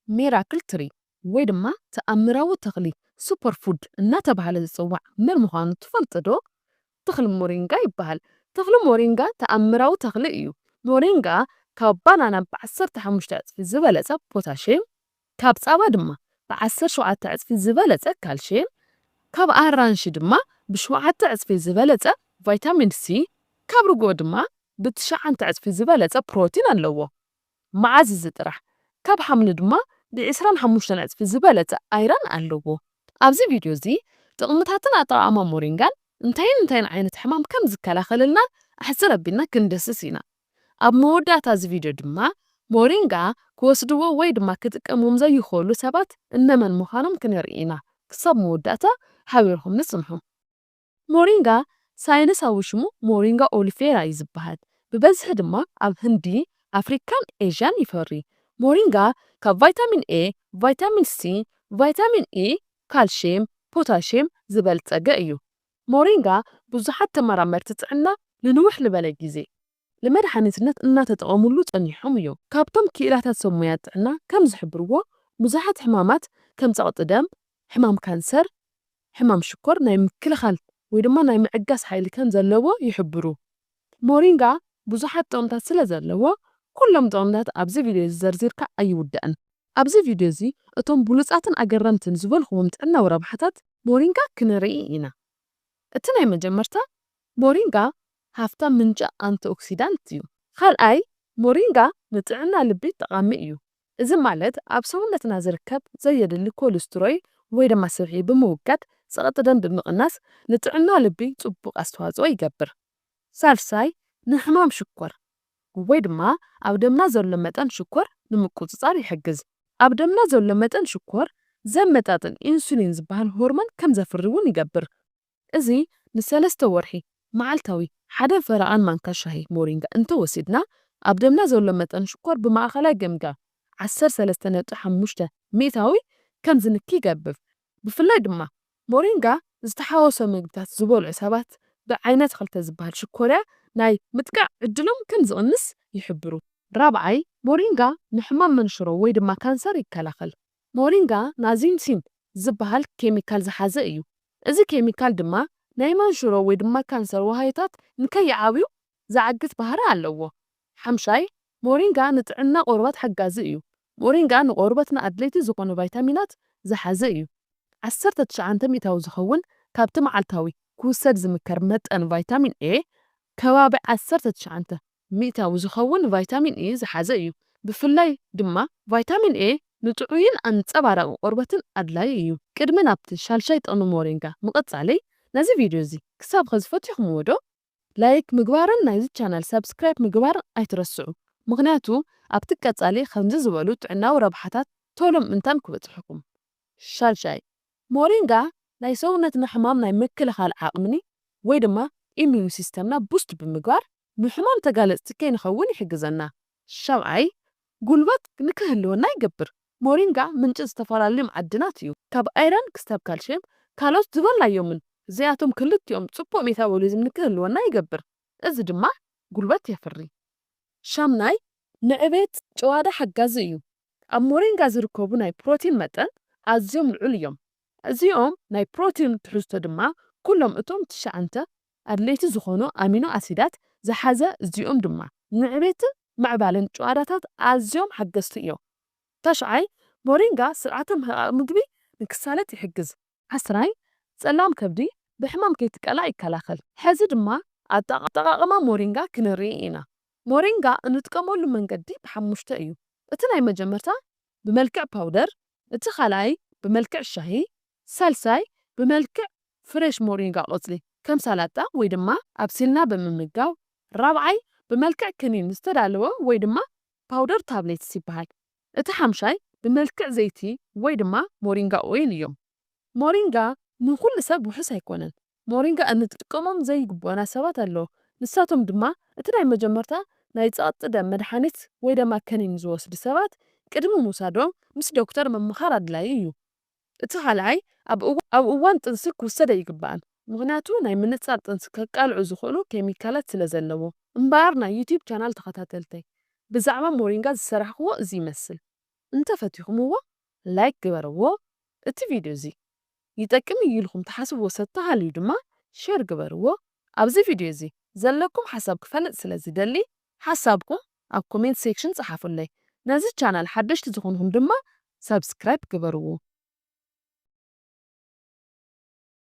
ሜራክል ትሪ ወይ ድማ ተኣምራዊ ተኽሊ ሱፐር ፉድ እናተባህለ ዝጽዋዕ መን ምዃኑ ትፈልጡ ዶ? ተኽሊ ሞሪንጋ ይበሃል። ተኽሊ ሞሪንጋ ተኣምራዊ ተኽሊ እዩ። ሞሪንጋ ካብ ባናና ብ15 ዕጽፊ ዝበለጸ ፖታሽየም፣ ካብ ጸባ ድማ ብ17 ዕጽፊ ዝበለጸ ካልሽየም፣ ካብ ኣራንሺ ድማ ብ7 ዕጽፊ ዝበለጸ ቫይታሚን ሲ፣ ካብ ርጎ ድማ ብ9 ዕጽፊ ዝበለጸ ፕሮቲን ኣለዎ። መዓዝ እዚ ጥራሕ፣ ካብ ሓምሊ ድማ ብ25 ዕጽፊ ዝበለጸ ኣይረን ኣለዎ። ኣብዚ ቪድዮ እዚ ጥቕምታትን ኣጠቓቕማ ሞሪንጋን እንታይን እንታይን ዓይነት ሕማም ከም ዝከላኸለልና ኣሕጽር ኣቢልና ክንደስስ ኢና። ኣብ መወዳእታ እዚ ቪድዮ ድማ ሞሪንጋ ክወስድዎ ወይ ድማ ክጥቀምዎም ዘይኽእሉ ሰባት እነመን ምዃኖም ክንርኢ ኢና። ክሳብ መወዳእታ ሓቢርኩም ንጽንሑ። ሞሪንጋ ሳይንሳዊ ሽሙ ሞሪንጋ ኦሊፌራ እዩ ዝበሃል። ብበዝሒ ድማ ኣብ ህንዲ፣ ኣፍሪካን ኤዥያን ይፈሪ። ሞሪንጋ ካብ ቫይታሚን ኤ፣ ቫይታሚን ሲ፣ ቫይታሚን ኢ፣ ካልሽየም፣ ፖታሽየም ዝበልጸገ እዩ። ሞሪንጋ ብዙሓት ተመራመርቲ ጥዕና ንንውሕ ዝበለ ግዜ ንመድሓኒትነት እናተጠቐሙሉ ጸኒሖም እዮም። ካብቶም ክኢላታት ሰብ ሞያ ጥዕና ከም ዝሕብርዎ፣ ብዙሓት ሕማማት ከም ጸቕጢ ደም፣ ሕማም ካንሰር፣ ሕማም ሽኮር ናይ ምክልኻል ወይ ድማ ናይ ምዕጋስ ሓይሊ ከም ዘለዎ ይሕብሩ። ሞሪንጋ ብዙሓት ጥቕምታት ስለ ዘለዎ፣ ኩሎም ጥቕምታት ኣብዚ ቪድዮ እዚ ዘርዚርካ ኣይውዳእን። ኣብዚ ቪድዮ እዚ እቶም ብሉጻትን ኣገረምትን ዝበልኹዎም ጥዕናዊ ረብሓታት ሞሪንጋ ክንርኢ ኢና። እቲ ናይ መጀመርታ፣ ሞሪንጋ ሃፍታም ምንጪ ኣንቲኦክሲዳንት እዩ። ካልኣይ፣ ሞሪንጋ ንጥዕና ልቢ ጠቓሚ እዩ። እዚ ማለት ኣብ ሰውነትና ዝርከብ ዘየድሊ ኮሌስትሮል ወይ ድማ ስብሒ ብምውጋድ ጸቕጢ ደም ብምቕናስ ንጥዕና ልቢ ጽቡቕ ኣስተዋጽኦ ይገብር። ሳልሳይ፣ ንሕማም ሽኮር ወይ ድማ ኣብ ደምና ዘሎ መጠን ሽኮር ንምቁጽጻር ይሕግዝ። ኣብ ደምና ዘሎ መጠን ሽኮር ዘመጣጥን ኢንሱሊን ዝበሃል ሆርሞን ከም ዘፍሪ እውን ይገብር። እዚ ንሰለስተ ወርሒ መዓልታዊ ሓደን ፈረቓን ማንካ ሻሂ ሞሪንጋ እንተወሲድና፣ ኣብ ደምና ዘሎ መጠን ሽኮር ብማእኸላይ ገምጋም 13.5 ሚእታዊ ከም ዝንኪ ይገብር። ብፍላይ ድማ ሞሪንጋ ዝተሓወሶ ምግብታት ዝበልዑ ሰባት ብዓይነት ክልተ ዝበሃል ሽኮርያ ናይ ምጥቃዕ ዕድሎም ከም ዝቕንስ ይሕብሩ። ራብዓይ፣ ሞሪንጋ ንሕማም መንሽሮ ወይ ድማ ካንሰር ይከላኸል። ሞሪንጋ ናዚንሲን ዝበሃል ኬሚካል ዝሓዘ እዩ። እዚ ኬሚካል ድማ ናይ መንሽሮ ወይ ድማ ካንሰር ዋህዮታት ንከይዓብዩ ዝዓግት ባህሪ ኣለዎ። ሓምሻይ፣ ሞሪንጋ ንጥዕና ቆርበት ሓጋዚ እዩ። ሞሪንጋ ንቆርበትና ኣድለይቲ ዝኾኑ ቫይታሚናት ዝሓዘ እዩ። 19 ሚእታዊ ዝኸውን ካብቲ መዓልታዊ ክውሰድ ዝምከር መጠን ቫይታሚን ኤ፣ ከባቢ 19 ሚእታዊ ዝኸውን ቫይታሚን ኢ ዝሓዘ እዩ። ብፍላይ ድማ ቫይታሚን ኤ ንጥዑይን ኣንጸባራቒ ቆርበትን ኣድላዪ እዩ። ቅድሚ ናብቲ ሻልሻይ ጥቕሚ ሞሪንጋ ምቕጻለይ፣ ነዚ ቪድዮ እዚ ክሳብ ኸዚ ፈቲኹምዎ ዶ? ላይክ ምግባርን ናይዚ ቻናል ሳብስክራይብ ምግባርን ኣይትረስዑ። ምኽንያቱ ኣብቲ ቀጻሊ ከምዚ ዝበሉ ጥዕናዊ ረብሓታት ቶሎም እንታን ክበጽሕኹም። ሻልሻይ፣ ሞሪንጋ ናይ ሰውነትና ሕማም ናይ ምክልኻል ዓቕምኒ ወይ ድማ ኢሚዩን ሲስተምና ቡስት ብምግባር ንሕማም ተጋለጽቲ ከይንኸውን ይሕግዘና። ሻብዓይ፣ ጉልበት ንክህልወና ይገብር። ሞሪንጋ ምንጪ ዝተፈላለዩ መዓድናት እዩ። ካብ ኣይረን ክሳብ ካልሽየም፣ ካልኦት ዝበልናዮምን፣ እዚኣቶም ክልቲኦም ጽቡቕ ሜታቦሊዝም ንክህልወና ይገብር። እዚ ድማ ጉልበት የፍሪ። ሻምናይ፣ ንዕቤት ጭዋዳ ሓጋዚ እዩ። ኣብ ሞሪንጋ ዝርከቡ ናይ ፕሮቲን መጠን ኣዝዮም ልዑል እዮም። እዚኦም ናይ ፕሮቲን ትሕዝቶ ድማ ኩሎም እቶም ትሽዓንተ ኣድለይቲ ዝኾኑ ኣሚኖ ኣሲዳት ዝሓዘ፣ እዚኦም ድማ ንዕቤትን ምዕባለን ጭዋዳታት ኣዝዮም ሓገዝቲ እዮም። ታሽዓይ፣ ሞሪንጋ ስርዓተ ምሕቃቕ ምግቢ ንክሳለጥ ይሕግዝ። ዓስራይ፣ ጸላም ከብዲ ብሕማም ከይትቀላዕ ይከላኸል። ሕዚ ድማ ኣጠቓ-፣ ኣጠቓቕማ ሞሪንጋ ክንርኢ ኢና። ሞሪንጋ እንጥቀመሉ መንገዲ ብሓሙሽተ እዩ። እቲ ናይ መጀመርታ ብመልክዕ ፓውደር፣ እቲ ካልኣይ ብመልክዕ ሻሂ፣ ሳልሳይ ብመልክዕ ፍሬሽ ሞሪንጋ ቆጽሊ ከም ሳላጣ ወይ ድማ ኣብሲልና ብምምጋብ፣ ራብዓይ ብመልክዕ ክኒን ዝተዳለወ ወይ ድማ ፓውደር ታብሌትስ ይበሃል። እቲ ሓምሻይ ብመልክዕ ዘይቲ ወይ ድማ ሞሪንጋ ኦይል እዮም። ሞሪንጋ ንኹሉ ሰብ ውሑስ ኣይኮነን። ሞሪንጋ እንጥቀሞም ዘይግብኦና ሰባት ኣለዉ። ንሳቶም ድማ እቲ ናይ መጀመርታ ናይ ጸቕጢ ደም መድሓኒት ወይ ደማ ከኒን ዝወስዱ ሰባት ቅድሚ ምውሳዶም ምስ ዶክተር ምምኻር ኣድላዪ እዩ። እቲ ካልኣይ ኣብ እዋ-፣ ኣብ እዋን ጥንሲ ክውሰድ ኣይግባእን፣ ምኽንያቱ ናይ ምንጻል ጥንሲ ከቃልዑ ዝኽእሉ ኬሚካላት ስለ ዘለዎ። እምበኣር ናይ ዩቲዩብ ቻናል ተኸታተልተይ ብዛዕባ ሞሪንጋ ዝሰራሕክዎ እዚ ይመስል። እንተፈቲኹምዎ ላይክ ግበርዎ። እቲ ቪድዮ እዚ ይጠቅም እዩ ኢልኩም ትሓስብዎ ሰብ ተሃልዩ ድማ ሼር ግበርዎ። ኣብዚ ቪድዮ እዚ ዘለኩም ሓሳብ ክፈልጥ ስለ ዝደሊ ሓሳብኩም ኣብ ኮሜንት ሴክሽን ጸሓፉለይ። ነዚ ቻናል ሓደሽቲ ዝኾንኩም ድማ ሰብስክራይብ ግበርዎ።